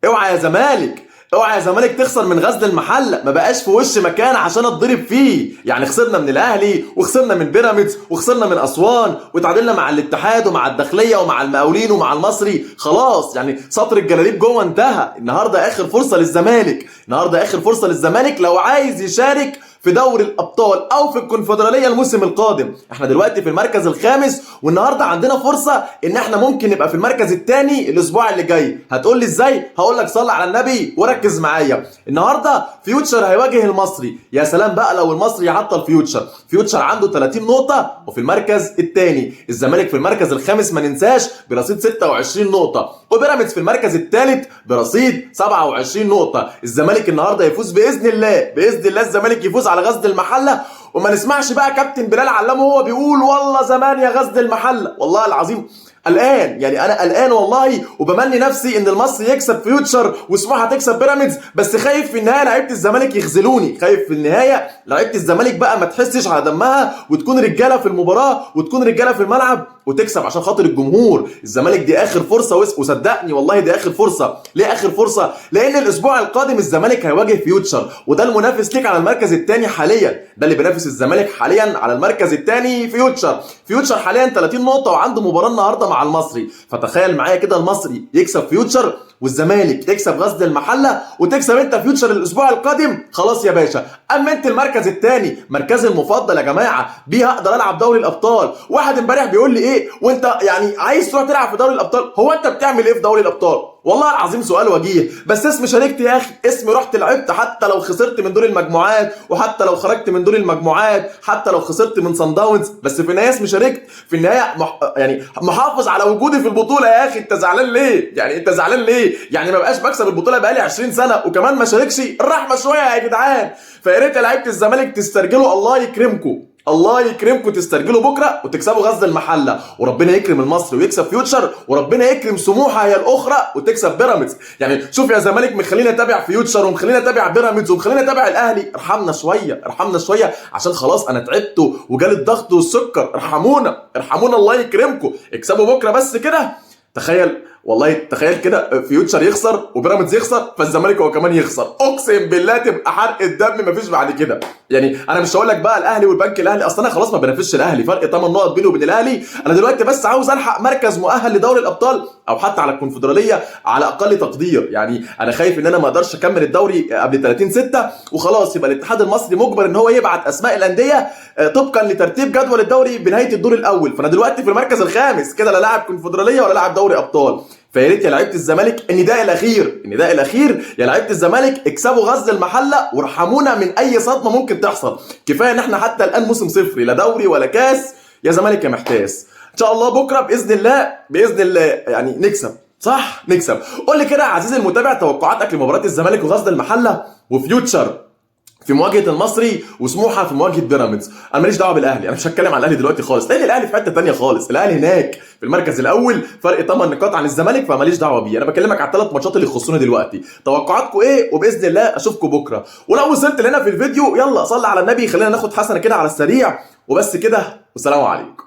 اوعى يا زمالك، اوعى يا زمالك تخسر من غزل المحلة، ما بقاش في وش مكان عشان اتضرب فيه. يعني خسرنا من الاهلي وخسرنا من بيراميدز وخسرنا من اسوان وتعادلنا مع الاتحاد ومع الداخلية ومع المقاولين ومع المصري، خلاص يعني سطر الجلاليب جوه انتهى. النهارده اخر فرصة للزمالك، النهارده اخر فرصة للزمالك لو عايز يشارك في دوري الابطال او في الكونفدراليه الموسم القادم. احنا دلوقتي في المركز الخامس، والنهارده عندنا فرصة ان احنا ممكن نبقى في المركز الثاني الاسبوع اللي جاي. هتقول لي ازاي؟ هقول لك صل على النبي وركز معايا. النهارده فيوتشر هيواجه المصري، يا سلام بقى لو المصري يعطل فيوتشر. فيوتشر عنده 30 نقطة وفي المركز الثاني، الزمالك في المركز الخامس ما ننساش برصيد 26 نقطة، وبيراميدز في المركز الثالث برصيد 27 نقطة. الزمالك النهارده يفوز باذن الله، باذن الله الزمالك يفوز على غزل المحلة، وما نسمعش بقى كابتن بلال علام وهو بيقول والله زمان يا غزل المحلة. والله العظيم قلقان، يعني انا قلقان والله، وبمني نفسي ان المصري يكسب فيوتشر وسموحه تكسب بيراميدز، بس خايف في النهاية لعيبة الزمالك يخذلوني، خايف في النهاية لعيبة الزمالك بقى ما تحسش على دمها وتكون رجاله في المباراة وتكون رجاله في الملعب وتكسب عشان خاطر الجمهور. الزمالك دي اخر فرصة، وصدقني والله دي اخر فرصة. ليه اخر فرصة؟ لان الاسبوع القادم الزمالك هيواجه فيوتشر، وده المنافس ليك على المركز الثاني حاليا، ده اللي بينافس الزمالك حاليا على المركز الثاني فيوتشر. فيوتشر حاليا 30 نقطة وعنده مباراة النهارده مع المصري، فتخيل معايا كده المصري يكسب فيوتشر والزمالك يكسب غزل المحلة وتكسب انت فيوتشر الاسبوع القادم، خلاص يا باشا اما انت المركز الثاني، مركزي المفضل يا جماعة، بيه هقدر العب دوري الابطال. واحد امبارح بيقول لي ايه وانت يعني عايز تروح تلعب في دوري الابطال؟ هو انت بتعمل ايه في دوري الابطال؟ والله العظيم سؤال وجيه، بس اسمي شاركت يا اخي، اسمي رحت لعبت، حتى لو خسرت من دور المجموعات، وحتى لو خرجت من دور المجموعات، حتى لو خسرت من صن داونز، بس في النهاية اسمي شاركت، في النهاية يعني محافظ على وجودي في البطولة. يا اخي انت زعلان ليه؟ يعني انت زعلان ليه؟ يعني ما بقاش بكسب البطولة بقالي 20 سنة وكمان ما شاركش؟ الرحمة شوية يا جدعان. فيا ريت يا لعيبة الزمالك تسترجلوا، الله يكرمكم، الله يكرمكم تسترجلوا بكره وتكسبوا غزل المحلة، وربنا يكرم المصري ويكسب فيوتشر، وربنا يكرم سموحه هي الاخرى وتكسب بيراميدز. يعني شوف يا زمالك، مخلينا اتابع فيوتشر ومخلينا اتابع بيراميدز ومخلينا اتابع الاهلي، ارحمنا شوية، ارحمنا شوية عشان خلاص انا تعبت وجالي الضغط والسكر. ارحمونا، ارحمونا الله يكرمكم، اكسبوا بكره بس كده. تخيل والله، تخيل كده فيوتشر يخسر وبيراميدز يخسر فالزمالك هو كمان يخسر، اقسم بالله تبقى حرق الدم مفيش بعد كده. يعني انا مش هقول لك بقى الاهلي والبنك الاهلي، اصلا انا خلاص ما بنافسش الاهلي، فرق 8 نقط بيني وبين الاهلي. انا دلوقتي بس عاوز الحق مركز مؤهل لدوري الابطال او حتى على الكونفدراليه على اقل تقدير. يعني انا خايف ان انا ما اقدرش اكمل الدوري قبل 30/6 وخلاص يبقى الاتحاد المصري مجبر ان هو يبعت اسماء الاندية طبقا لترتيب جدول الدوري بنهاية الدور الاول. فانا دلوقتي في المركز الخامس كده، لا لاعب كونفدراليه ولا لاعب دوري ابطال. فيا ريت يا لعيبة الزمالك، النداء الاخير، النداء الاخير يا لعيبة الزمالك، اكسبوا غزل المحلة وارحمونا من اي صدمة ممكن تحصل. كفاية ان احنا حتى الان موسم صفري، لا دوري ولا كاس، يا زمالك يا محتاس. ان شاء الله بكره باذن الله، باذن الله يعني نكسب، صح نكسب. قول لي كده يا عزيزي المتابع توقعاتك لمباراة الزمالك وغزل المحلة، وفيوتشر في مواجهة المصري، وسموحه في مواجهة بيراميدز. انا ماليش دعوه بالاهلي، انا مش هتكلم عن الاهلي دلوقتي خالص، لان الاهلي في حتة تانية خالص، الاهلي هناك في المركز الاول فرق 8 نقاط عن الزمالك، فماليش دعوه بيه. انا بكلمك على الثلاث ماتشات اللي يخصوني دلوقتي. توقعاتكم ايه؟ وباذن الله اشوفكم بكره. ولو وصلت لنا في الفيديو يلا صلي على النبي، خلينا ناخد حسنه كده على السريع وبس كده، والسلام عليكم.